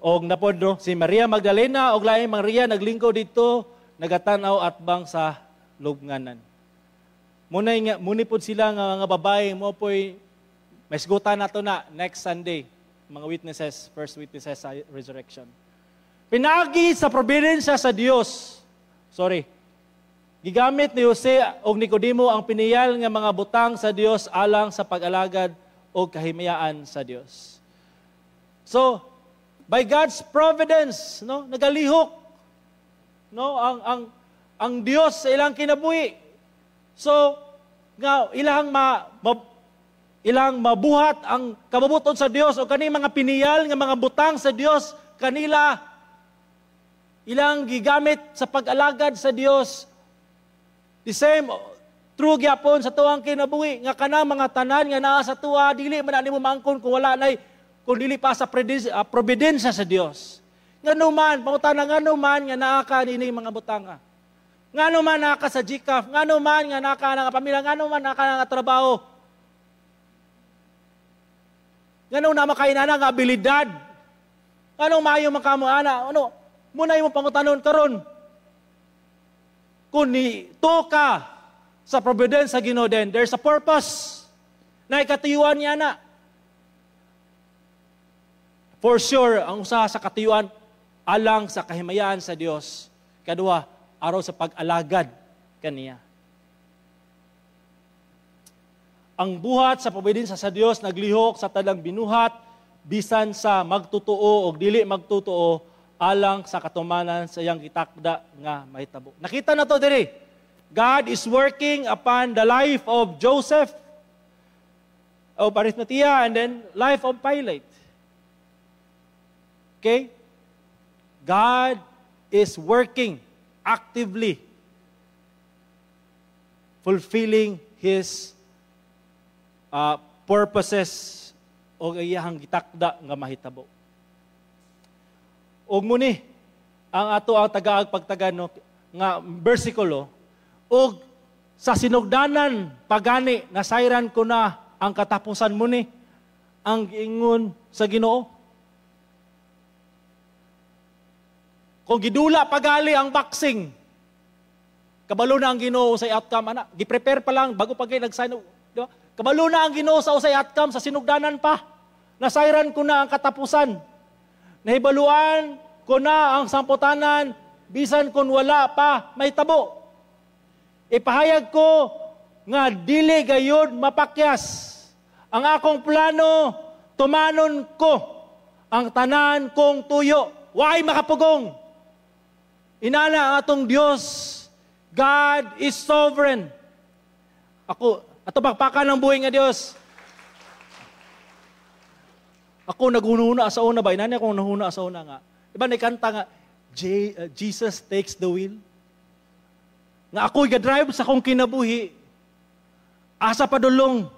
Og napod, no, si Maria Magdalena og laing Maria naglingkod dito, nagatan-aw atbang sa lubnganan. Munay nga muni pod sila nga mga babae mo poy maisgutan nato na next Sunday, mga witnesses, first witnesses sa resurrection. Pinagi sa providensya sa Dios. Sorry. Gigamit ni Jose og Nicodemo ang piniyal nga mga butang sa Dios alang sa pag-alagad og kahimayaan sa Dios. So, by God's providence, no, nagalihok, no, ang Dios sa ilang kinabuhi. So, nga ilang mabuhat ang kabubuton sa Dios o kani mga piniyal nga mga butang sa Dios kanila ilang gigamit sa pag-alagad sa Dios. The same true gyapon sa tuang kinabuhi nga kana mga tanan nga naa sa tuwa, dili man na nimo maangkon kung wala nay, kung dili pa sa providensya sa Dios. Ngano man, pangutana, ngano man nga naa ka nining mga butanga? Ngano man naa ka sa GCAF? Ngano man nga naa ka nga pamilya? Ngano man naa ka nga trabaho? Ngano na makainana nga abilidad? Ngano maayo man kamo ana? Ano? Muna imong pangutanon karon. Kung ni ka sa providence sa Ginoo, then there's a purpose. Na ikatiyuan niya na. For sure, ang usa sa katiyuan alang sa kahimayaan sa Dios. Kaduha, araw sa pag-alagad kaniya. Ang buhat sa providence sa Dios naglihok sa tanang binuhat bisan sa magtotoo o dili magtotoo alang sa katumanan sa iyang gitakda nga mahitabo. Nakita na to diri. God is working upon the life of Joseph of Arimathea and then life of Pilate. Okay? God is working actively, fulfilling His purposes o iyahang gitakda nga mahitabo. Og muni ang ato ang tagaag pagtagan, no, nga versikulo, og sa sinugdanan pagani nasayran ko na ang katapusan, muni ang giingon sa Ginoo. Kung gidula pagali ang boxing, kabalo na ang Ginoo sa outcome ana. Gi-prepare pa lang bago pa kay nag-sign, di ba? Kabalo na ang Ginoo sa usay outcome sa sinugdanan pa. Nasayran ko na ang katapusan. Nahibaluan ko na ang samputanan bisan kung wala pa may tabo. Ipahayag ko nga dili gayud mapakyas. Ang akong plano, tumanon ko ang tanan kong tuyo. Why makapugong? Inana ang atong Dios. God is sovereign. Ako, ato pakpakan ng buhay nga Dios. Ako naghunahuna sa una ba? Inani akong nahuna sa una nga. Diba may kanta nga, Jesus takes the wheel? Nga ako ga-drive sa akong kinabuhi. Asa padulong.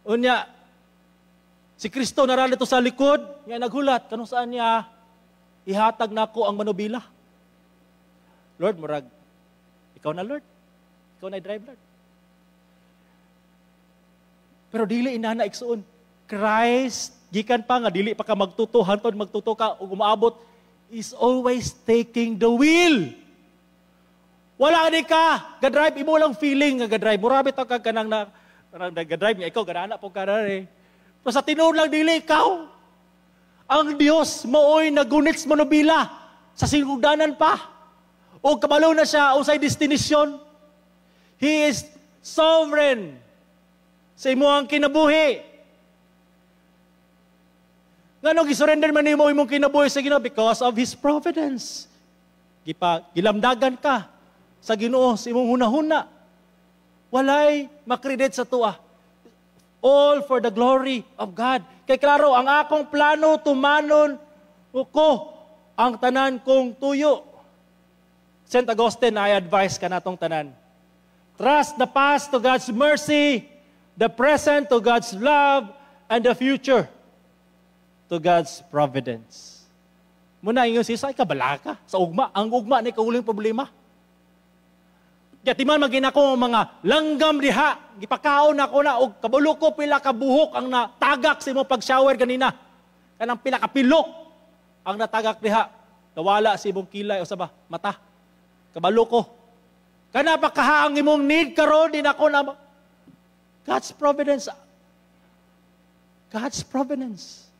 Unya, si Kristo nara dito sa likod, nga naghulat, kanung saan niya, ihatag nako ang manubila. Lord, murag, ikaw na Lord. Ikaw na i-drive, Lord. Pero dili inana igsuon. Christ, gikan pa nga, dili pa ka magtuto, hantod magtuto ka, ug umaabot, is always taking the wheel. Wala ni ka, ga-drive, imo lang feeling nga ga-drive. Murabit ka kanang na, kanang ga-drive nga, ikaw, ganana po ka na eh. Pero sa tinuod lang, dili ikaw. Ang Dios maoy nagunits manubila sa sinugdanan pa. O kabalo na siya usay destinasyon. He is sovereign sa imong kinabuhi. Ngano gisurrender man nimo imong kinabuhi sa Ginoo? Because of His providence. Gilamdagan ka sa Ginoo sa imong hunahuna. Walay makredit sa tuwa. All for the glory of God. Kay klaro, ang akong plano, tumanon ko ang tanan kong tuyo. Saint Augustine, I advise ka natong tanan. Trust the past to God's mercy, the present to God's love, and the future to God's providence. Muna ingon siya, ay kabalaka sa ugma. Ang ugma ni kauling problema. Kaya timan magina ko mga langgam diha, gipakaon ako na, og kabalo ko pila ka buhok ang natagak sa imo pag-shower ganina. Kanang pila ka pilok ang natagak diha. Nawala sa imong kilay o sa ba, mata. Kabalo ko. Kana pa kaha ang imong need karon din ako na God's providence. God's providence.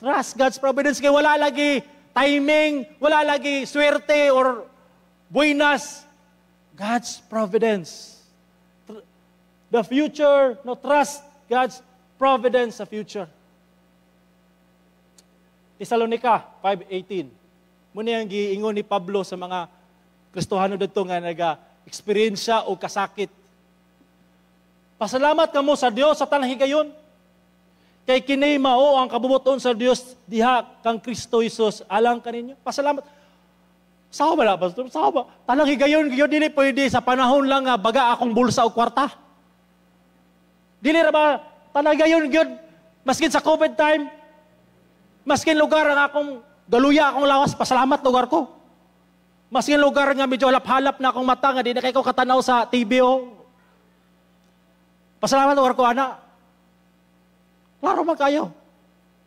Trust God's providence kay wala lagi timing, wala lagi swerte or buenas. God's providence. The future, no, trust God's providence sa future. Tesalonica 5:18. Muna yung giingon ni Pablo sa mga Kristohano dito nga naga-experience o kasakit. Pasalamat kamo sa Dios sa tanang higayon. Kay kini mao ang kabubuton sa Dios diha kang Kristo Jesus alang kaninyo. Pasalamat. Sawa ba na, Pastor? Sawa ba? Tanang higayon, gyud dili pwede sa panahon lang nga baga akong bulsa o kwarta. Dili ra ba tanang higayon gyud maskin sa COVID time, maskin lugar ang akong galuya akong lawas, pasalamat lugar ko. Maskin lugar nga medyo halap-halap na akong mata, nga di na kay ko katanaw sa TV o. Pasalamat lugar ko, ana. Klaro man kayo.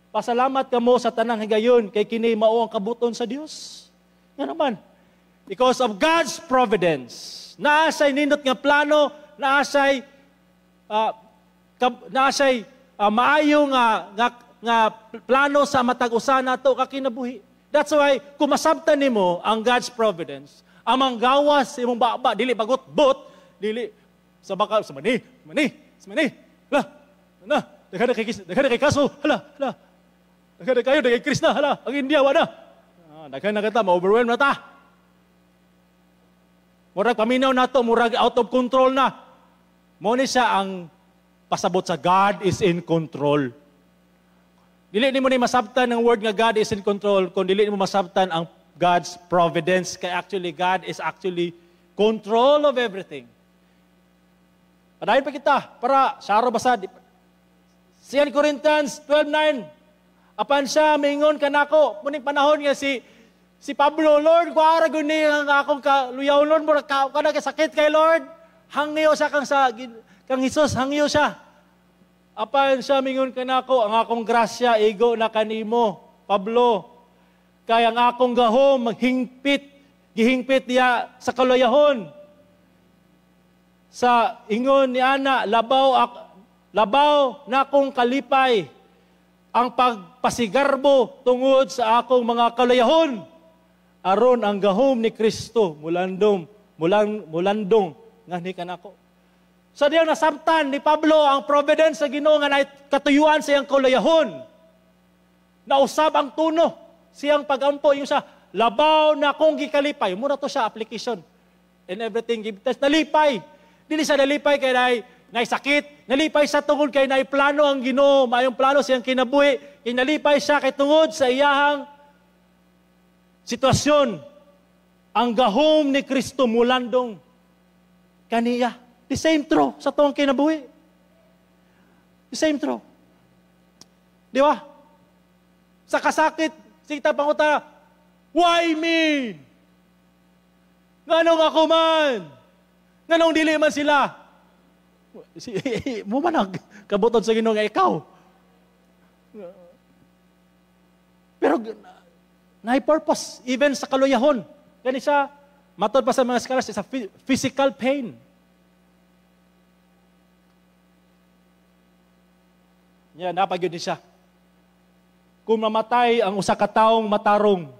Pasalamat ka mo sa tanang higayon, kay kini mao ang kabuton sa Dios. Nga naman, because of God's providence, naa siya'y nindot nga plano, naa siya'y maayo nga plano sa matag usa nato ka kinabuhi. That's why kung masabtan nimo ang God's providence, ang manggawas imong baba, dili bagot-bot, dili sa baka sa mani, mani, sa mani. Hala, na, daghan na kay kaso, hala, hala. Daghan na kayo, daghan kay na, hala, ang India wala. Daghan na kita, ma-overwhelm na ta. Murag paminaw nato, murag out of control na. Mo ni siya ang pasabot sa God is in control. Dili nimo ni masabtan ang word nga God is in control kung dili nimo masabtan ang God's providence, kay actually God is actually control of everything. Padayon pa kita para saro basa 2 Corinthians 12:9. Apan siya mingon kanako, muning panahon nga si Pablo, "Lord, kuara gud ni ang akong kaluyaw, Lord, murag ka kana sakit kay Lord." Hangyo siya kang Hesus, hangyo siya. Apan siya mingon kanako, "Ang akong grasya igo na kanimo, Pablo. Kay ang akong gahom maghingpit, gihingpit diya sa kaluyahon." Sa ingon ni ana, labaw na akong kalipay ang pagpasigarbo tungod sa akong mga kaluyahon, aron ang gahom ni Kristo mulandong nganhi kanako. Sa diyang nasabtan ni Pablo ang providence sa Ginoo nga naay katuyuan sa iyang kaluyahon. Nausab ang tuno siyang pagampo yung sa labaw na akong gikalipay. Muna to siya application. In everything give thanks. Nalipay. Dili siya nalipay kay nay sakit. Nalipay siya tungod kay nay plano ang Ginoo, maayong plano siyang kinabuhi. Kay nalipay siya kay tungod sa iyahang sitwasyon, ang gahom ni Kristo mulandong kaniya. The same true sa tuong kinabuhi. The same true. Di ba? Sa kasakit, sige ta panguta, "Why me? Nganong ako man? Nganong dili man sila?" Si, mo man ang kabuton sa Ginoo nga ikaw. Pero naay purpose even sa kaluyahon. Kani siya matod pa sa mga scholars sa physical pain. Nya napagyud ni siya. Kung mamatay ang usa ka taong matarong,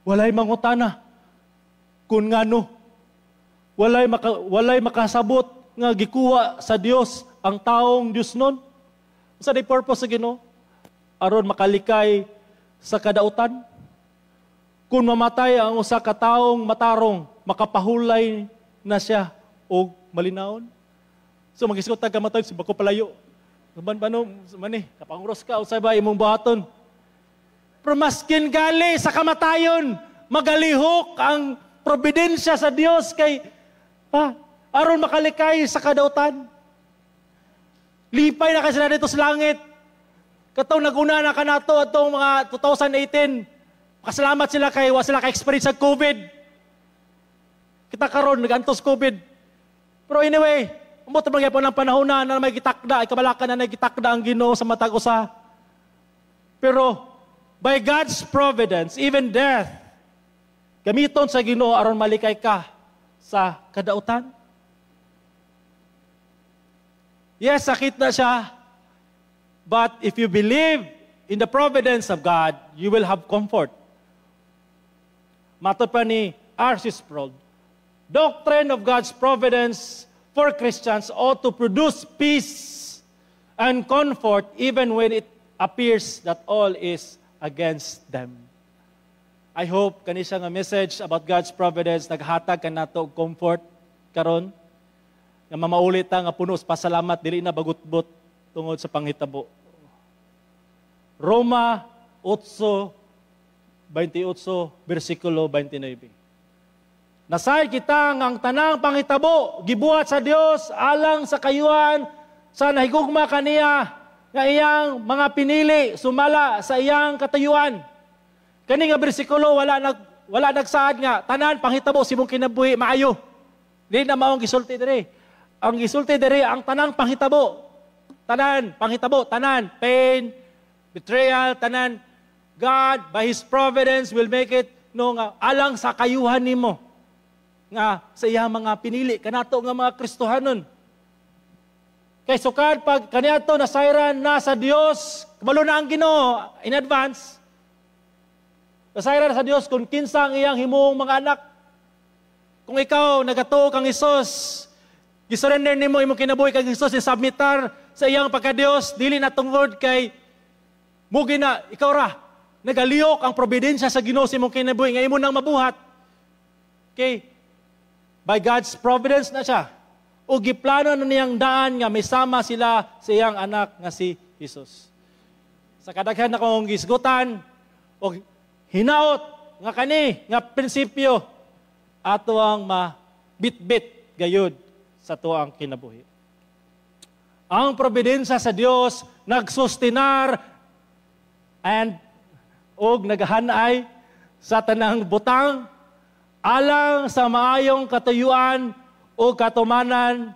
walay mangutana kung ngano. Walay makasabot nga gikuha sa Dios ang taong Dios nun. Sa day purpose sa Ginoo? Aron makalikay sa kadautan. Kung mamatay ang usa ka taong matarong, makapahulay na siya og malinawon. So magisgot ta kamatay si bako palayo. Ban ba no, mani, kapangros ka, usay ba imong buhaton? Pero maskin gali sa kamatayon, magalihok ang providensya sa Dios kay aron makalikay sa kadautan. Lipay na kasi na dito sa langit. Katong naguna na kanato atong mga 2018, pasalamat sila kay wa sila ka-experience sa COVID. Kita karon nagantos COVID. Pero anyway, umot man gyapon ang panahon na, na may gitakda, ikabalakan na gitakda ang Ginoo sa matag usa. Pero by God's providence, even death, gamiton sa Ginoo aron malikay ka sa kadautan. Yes, sakit na siya. But if you believe in the providence of God, you will have comfort. Matod pa ni R.C. Sproul, doctrine of God's providence for Christians ought to produce peace and comfort even when it appears that all is against them. I hope kani siya nga message about God's providence naghatag kanato og comfort karon nga mamaulit ta nga puno sa pasalamat, dili na bagutbot tungod sa panghitabo. Roma 8:28 versikulo 29. Nasayod kita nga ang tanang panghitabo gibuhat sa Dios alang sa kayuhan sa nahigugma kaniya nga iyang mga pinili sumala sa iyang katayuan. Kani nga bersikulo wala nagsaad nga tanan panghitabo sa imong kinabuhi maayo. Dili na maong gisulti diri. Ang gisulti diri, ang tanang panghitabo. Tanan panghitabo, tanan pain, betrayal, tanan, God by His providence will make it, no, nga alang sa kayuhan nimo nga sa iyang mga pinili kanato nga mga Kristohanon. Kay sukad pag kaniadto nasayran na sa Dios, kabalo na ang Ginoo in advance. Nasayran na sa Dios kung kinsa ang iyang himuong mga anak. Kung ikaw nagatuo kang Hesus, gisurrender nimo imong kinabuhi kang Hesus, isubmitar sa iyang pagka-Dios, dili na tungod kay mugi na ikaw ra nagalihok ang providensya sa Ginoo sa imong kinabuhi nga imo nang mabuhat. Okay. By God's providence na siya. O giplano na niyang daan nga may sama sila sa iyang anak nga si Jesus. Sa kadaghan na kong gisgutan o hinaot nga kani nga prinsipyo ato ang mabitbit gayud sa tuang kinabuhi. Ang providensya sa Dios nagsustinar and og nagahanay sa tanang butang alang sa maayong katuyuan o katumanan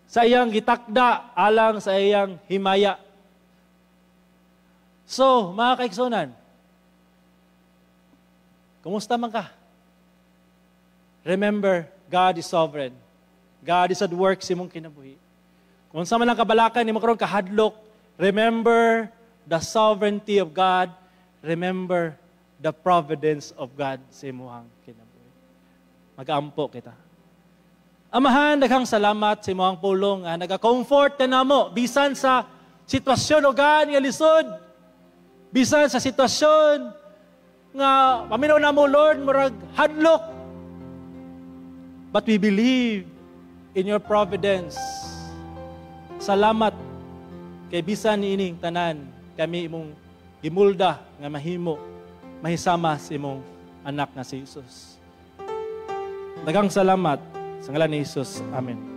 sa iyang gitakda alang sa iyang himaya. So, mga kaigsunan, kumusta man ka? Remember, God is sovereign. God is at work sa imong kinabuhi. Kung sa man ang kabalakan nimo karon, kahadlok, remember the sovereignty of God. Remember the providence of God sa imong kinabuhi. Mag-ampo kita. Amahan, daghang salamat sa imong pulong nga nagakomfort ka namo bisan sa sitwasyon o God nga lisod. Bisan sa sitwasyon nga paminaw namo, Lord, murag hadlok. But we believe in your providence. Salamat kay bisan niining tanan kami imong gimulda nga mahimo mahisama sa imong anak nga si Jesus. Daghang salamat sa ngalan ni Jesus. Amen.